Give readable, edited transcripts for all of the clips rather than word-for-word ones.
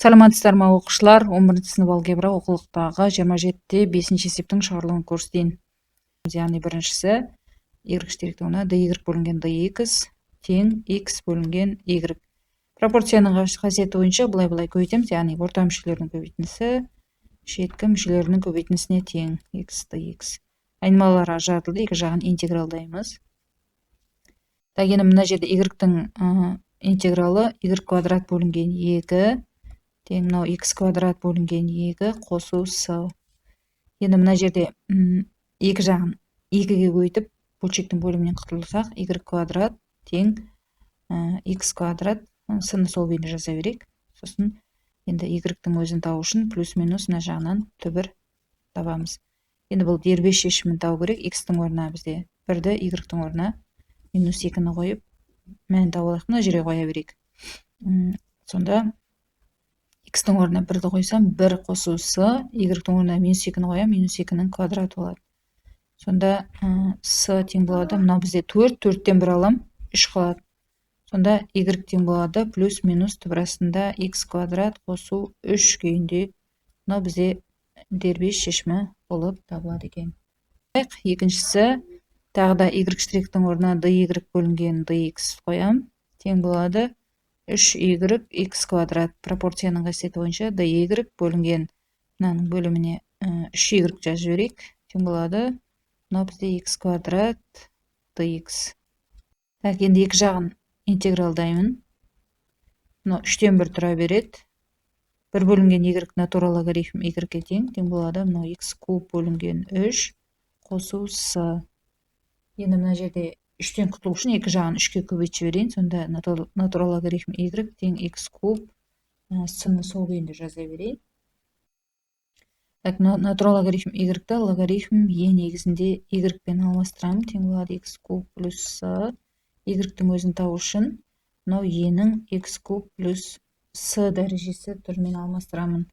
Саламатсыздар ма, оқушылар! 11 сынып, алгебра оқулықтағы 27-те 5 есептің шығарылуын көрсетейін. Яғни біріншісі: y штрихтің орнына dy бөлінген dx тең x бөлінген y. Пропорцияның қасиеті бойынша былай былай көбейтеміз, яғни орта мүшелердің көбейтіндісі шеткі мүшелерінің көбейтіндісіне тең, x dx. Айнымалылар ажыратылды, екі жағын интегралдаймыз. Так, енді мына жерде y-тің интегралы y квадрат бөлінген 2 тең мынау x квадрат бөлінген 2 қосу с. Енді мына жерде екі жағын екіге көбейтіп, бөлшектің бөлімінен құтылсақ, y квадрат тең x квадрат, с-ны сол күйінде жаза берейік. Сосын енді y-тің өзін табу үшін плюс минус мына жағынан түбір табамыз. Енді бұл дербес шешімін табу керек. X-тің орнына бізде бірді, y-тің орнына минус екіні қойып, мәнін тауып алайық. Мына жерге қоя берейік. Сонда x-тің орнына бірді қойсам, бір қосу с, y-тің орнына минус екіні қоямын, минус екінің квадраты болады. Сонда с тең болады, мынау бізде төрт, төрттен бір аламын, үш қалады. Сонда y тең болады плюс минус түбір астында x квадрат қосу үш күйінде. Мынау бізде дербес шешімі болып табылады екен. Екіншісі: тағы да y штрихтің орнына dy бөлінген dx қоямын, тең болады үш y x квадрат. Пропорцияның қасиеті бойынша dy бөлінген мынаның бөліміне үш y жазып жіберейік, тең болады мынау бізде x квадрат dx. Так, енді екі жағын интегралдаймын. Мынау үштен бір тұра береді. Бір бөлінген y натура логарифм y-ге тең, тең болады мынау x куб бөлінген үш қосу с. Енді мына жерде үштен құтылу үшін екі жағын үшке көбейтіп жіберейін. Сонда натура логарифм y тең x куб, с-ны сол күйінде жаза берейін. Так, натурал логарифм y-ті логарифм е негізінде y пен алмастырамын, тең болады x куб плюс с. Y-тің өзін табу үшін мынау е-нің x куб плюс с дәрежесі түрімен алмастырамын.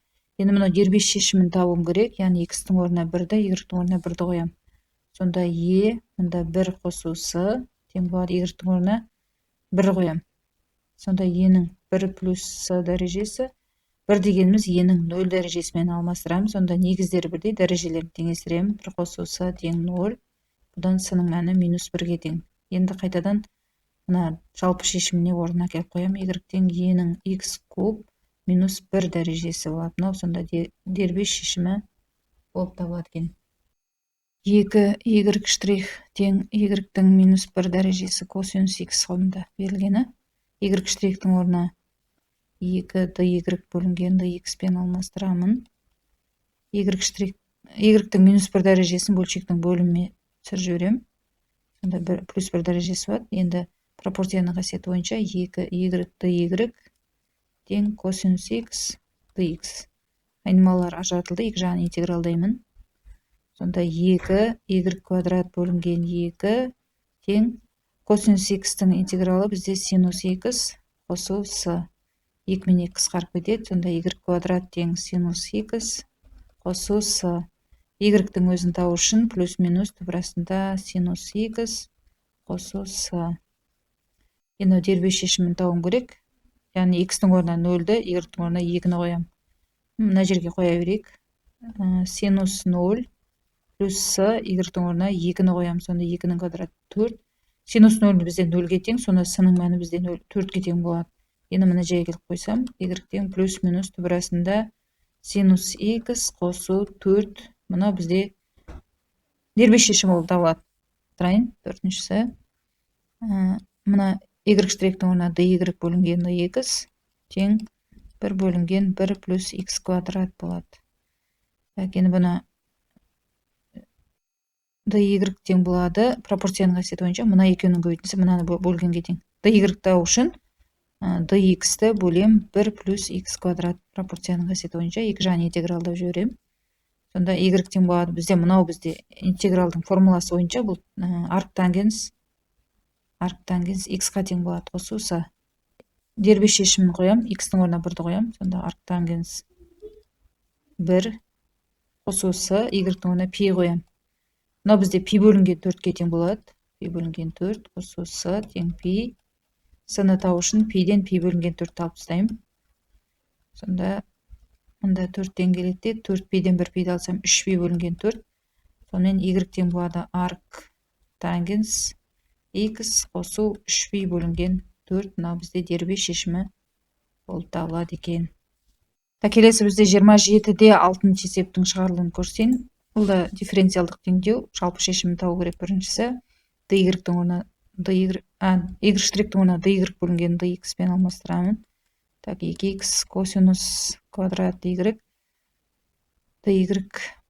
Енді мынау дербес шешімін табуым керек, яғни x-тің орнына бірді, y-тің орнына бірді қоямын. Сонда е мында бір қосу с тең болады, y-тің орнына бір қоямын. Сонда е-нің бір плюс с дәрежесі, бір дегеніміз е-нің нөл дәрежесімен алмастырамын. Сонда негіздері бірдей, дәрежелерін теңестіремін: бір қосу с тең нөл. Бұдан с-ның мәні минус бірге тең. Енді қайтадан мына жалпы шешіміне орнына әкеліп қоямын: y тең е-нің x куб минус бір дәрежесі болады. Мынау сонда дербес шешімі болып табылады екен. Екі y штрих тең y-тің минус бір дәрежесі косинус x қолында берілгені. Y штрихтің орнына екі dy бөлінген dx пен алмастырамын. Y штрих, y-тің минус бір дәрежесін бөлшектің бөліміне түсіріп жіберемін. Сонда бір плюс бір дәрежесі болады. Енді пропорцияның қасиеті бойынша екі y dy тең косинус x dx. Айнымалылар ажыратылды, екі жағын интегралдаймын. Сонда екі y квадрат бөлінген екі тең косинус x-тің интегралы бізде синус x қосу с. Екі мен екі қысқарып кетеді. Сонда y квадрат тең синус x қосу с. Y-тің өзін табу үшін плюс минус түбір астында синус x қосу с. Енді дербес шешімін табуым керек, яғни x-тің орнына нөлді, y-тің орнына екіні қоямын. Мына жерге қоя берейік: синус ноль плюс с, y-тің орнына екіні қоямын. Сонда екінің квадраты төрт, синус нөл бізде нөлге тең, сонда с-ның мәні бізде нөл төртке тең болады. Енді мына жерге келіп қойсам, y тең плюс минус түбір астында синус x қосу төрт. Мынау бізде дербес шешім болып табылады. Тұрайын, төртіншісі: мына y штрихтің орнына dy бөлінген dx тең бір бөлінген бір плюс x квадрат болады. Так, енді бұны dy тең болады, пропорцияның қасиеті бойынша мына екеуінің көбейтіндісі мынаны бөлгенге тең. Dy табу үшін dx-ті бөлем 1 плюс x квадрат. Пропорцияның қасиеті бойынша екі жағын интегралдап жіберемін. Сонда y тең болады бізде, мынау бізде интегралдың формуласы бойынша бұл арктангенс x-қа тең болады қосу с. Дербес шешімін қоямын, x-тің орнына бірді қоямын. Сонда арктангенс 1 қосу с, y-тің орнына пи қоямын. Мынау бізде пи бөлінген төртке тең болады. Пи бөлінген төрт қосу с тең пи. С-ны табу үшін пиден пи бөлінген төртті алып тастаймын. Сонда мында 4-тен келеді де, 4 пиден 1 пиді алсам 3 пи бөлінген 4. Сонымен y тең болады арк тангенс x қосу 3 пи бөлінген 4. Мынау бізде дербес шешімі болып табылады екен. Келесі бізде 27-де 6 есептің шығарылуын көрсетейін. Бұл да дифференциалдық теңдеу. Жалпы шешімін табу керек. Біріншісі dy-тің орнына dy, y штрихтің орнына dy бөлінген dx пен алмастырамын. Так, 2x косинус квадрат y dy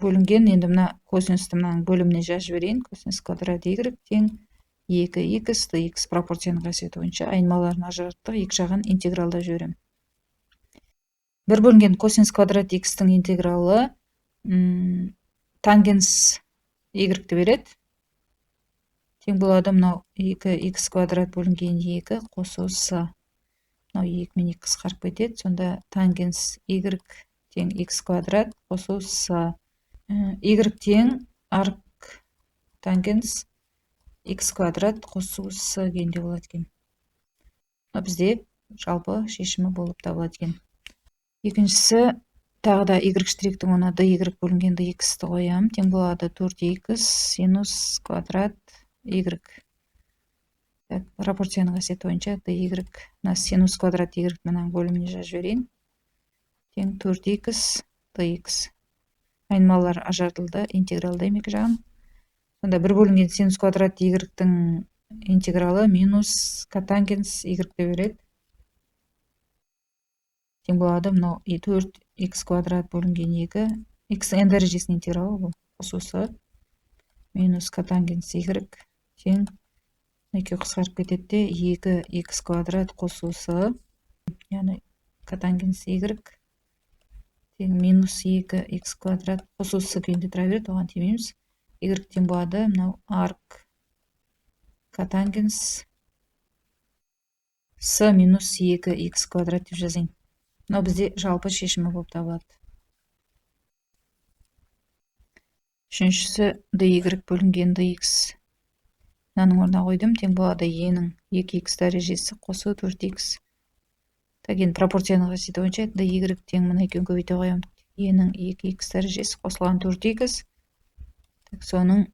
бөлінген, енді мына косинусты мынаның бөліміне жазып жіберейін. Косинус квадрат y тең 2x dx пропорцияның қасиеті бойынша айнымаларын ажыраттық, екі жағын интегралдап жіберемін. 1 бөлінген косинус квадрат x-тің интегралы тангенс y-ті береді. Тең болады мынау 2x квадрат бөлінген 2 қосу с. Мынау 2 мен 2 қысқарып кетеді. Сонда тангенс y тең x квадрат қосу с. Y тең арк тангенс x квадрат қосу с күйінде болады екен. Мына бізде жалпы шешімі болып табылады екен. Екіншісі тағы да y штрихтің орнына dy бөлінген dx-ті қоямын. Тең болады 4x синус квадрат y. Так, пропорцияның қасиеті бойынша dy мына синус квадрат y мынаның бөліміне жазып жіберейін. Тең 4x dx. Айнымалылар ажыратылды, интегралдаймын екі жағын. Сонда 1 бөлінген синус квадрат y-тің интегралы минус котангенс y деп береді. Тең болады мынау 4x квадрат бөлінген 2, x-ның n дәрежесінің интегралы бұл қосу с минус котангенс y тең екеуі қысқарып кетеді де 2x квадрат қосу с, яғни котангенс y тең минус 2x квадрат қосу с күйінде тұра береді, оған тимейміз. Y тең болады мынау арк котангенс с минус 2x квадрат деп жазайын. Мынау бізде жалпы шешімі болып табылады. Үшіншісі dy бөлінген dx. Мынаның орнына қойдым, тең болады e-нің 2x дәрежесі қосу 4x. Так, енді пропорцияның қасиеті бойынша dy тең мына екеуін көбейте қоямын. E-нің 2x дәрежесі қосылған 4x. Так, соның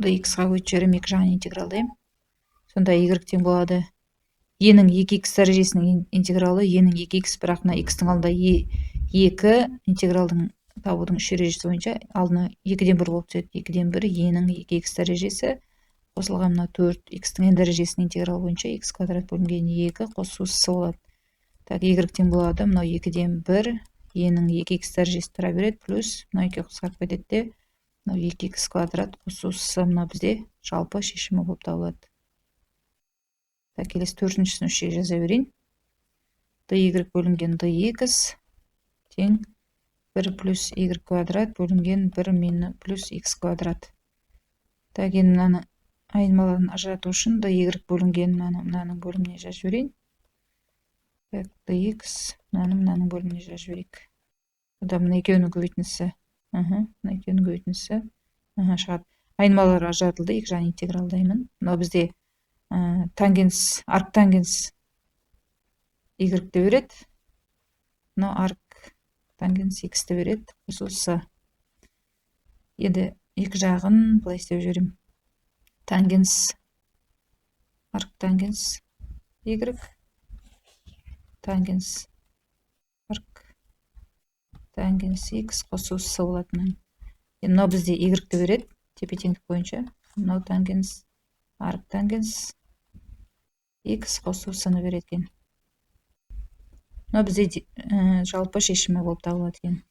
dx-ға көбейтіп жіберемін, екі жағын интегралдаймын. Сонда y тең болады e-нің 2x дәрежесінің интегралы e-нің 2x, бірақ мына x-тің алдында 2 интегралдың табудың үш ережесі бойынша алдына 2-ден 1 болып түседі. 2-ден 1 e-нің 2x дәрежесі қосылған мына 4x-тің n дәрежесінің интегралы бойынша x квадрат бөлінген 2 қосу с болады. Так, y тең болады мынау 2-ден 1 e-нің 2x дәрежесі тұра береді, плюс мынау екеуі қысқарып кетеді де мынау 2x квадрат қосу с, мынау бізде жалпы шешімі болып табылады. Так, келесі төртіншісін үш жерге жаза берейін. Dy бөлінген dx тең 1 плюс y квадрат бөлінген 1 плюс x квадрат. Так, енді мынаны айнымаларын ажырату үшін dy бөлінген мынаны мынаның бөліміне жазып жіберейін. Так, dx мынаны мынаның бөліміне жазып жіберейік. Сонда мына екеуінің көбейтіндісі, мына екеуінің көбейтіндісі шығады. Айнымалар ажыратылды, екі жағын интегралдаймын. Мынау бізде тангенс, арктангенс y ті береді. Мынау арк тангенс x ті береді, қосу с. Енді екі жағын былай істеп жіберемін. Тангенс, арктангенс y, тангенс арк тангенс x қосу с болады. Енді мынау бізде y ті береді тепе-теңдік бойынша. Мынау тангенс арктангенс x қосу с-ны береді екен. Мынау бізде жалпы шешімі болып табылады екен.